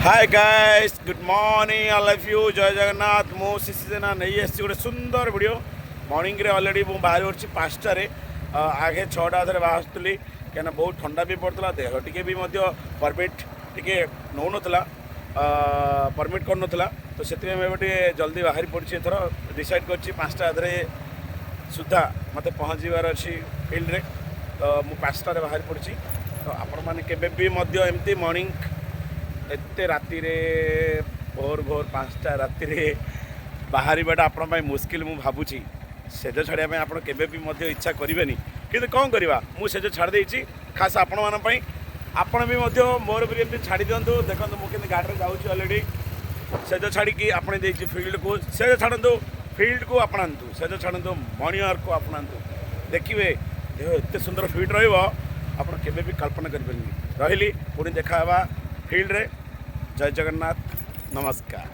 Hi guys, good morning all of you. ଜୟ ଜଗନ୍ନାଥ। ମୁଁ ଶିଶି ଜେନା ନେଇ ଆସିଛି ଗୋଟେ ସୁନ୍ଦର ଭିଡ଼ିଓ। ମର୍ଣ୍ଣିଂରେ ଅଲରେଡ଼ି ମୁଁ ବାହାରି ପଡ଼ିଛି 5ଟାରେ। ଆଗେ 6ଟା ଅଧରେ ବାହାରୁଥିଲି, କାହିଁକିନା ବହୁତ ଥଣ୍ଡା ବି ପଡ଼ୁଥିଲା, ଦେହ ଟିକେ ବି ମଧ୍ୟ ପରମିଟ୍ ଟିକେ ନେଉନଥିଲା, ପରମିଟ୍ କରୁନଥିଲା। ତ ସେଥିପାଇଁ ମୁଁ ଏବେ ଟିକେ ଜଲ୍ଦି ବାହାରି ପଡ଼ିଛି। ଏଥର ଡିସାଇଡ଼୍ କରିଛି 5ଟା ଅଧରେ ସୁଦ୍ଧା ମୋତେ ପହଞ୍ଚିବାର ଅଛି ଫିଲ୍ଡରେ। ତ ମୁଁ 5ଟାରେ ବାହାରି ପଡ଼ିଛି। ତ ଆପଣମାନେ କେବେ ବି ମଧ୍ୟ ଏମିତି ମର୍ଣ୍ଣିଂ ଏତେ ରାତିରେ, ଭୋର ଭୋର 5ଟା ରାତିରେ ବାହାରିବାଟା ଆପଣଙ୍କ ପାଇଁ ମୁସ୍କିଲ ମୁଁ ଭାବୁଛି। ସେଜ ଛାଡ଼ିବା ପାଇଁ ଆପଣ କେବେ ବି ମଧ୍ୟ ଇଚ୍ଛା କରିବେନି, କିନ୍ତୁ କ'ଣ କରିବା, ମୁଁ ସେଜ ଛାଡ଼ି ଦେଇଛି ଖାସ୍ ଆପଣମାନଙ୍କ ପାଇଁ। ଆପଣ ବି ମଧ୍ୟ ମୋର ବି ଏମିତି ଛାଡ଼ି ଦିଅନ୍ତୁ। ଦେଖନ୍ତୁ, ମୁଁ କେମିତି ଗାଡ଼ିରେ ଯାଉଛି। ଅଲରେଡ଼ି ସେଜ ଛାଡ଼ିକି ଆପଣ ଦେଇଛି ଫିଲ୍ଡକୁ। ସେଜ ଛାଡ଼ନ୍ତୁ, ଫିଲ୍ଡକୁ ଆପଣାନ୍ତୁ। ସେଜ ଛାଡ଼ନ୍ତୁ, ମର୍ଣ୍ଣିଂ ୱାର୍କକୁ ଆପଣାନ୍ତୁ। ଦେଖିବେ, ଦେହ ଏତେ ସୁନ୍ଦର ଫିଟ୍ ରହିବ, ଆପଣ କେବେ ବି କଳ୍ପନା କରିପାରିବେନି। ରହିଲି, ପୁଣି ଦେଖା ହେବା ଫିଲ୍ଡରେ। ଜୟ ଜଗନ୍ନାଥ, ନମସ୍କାର।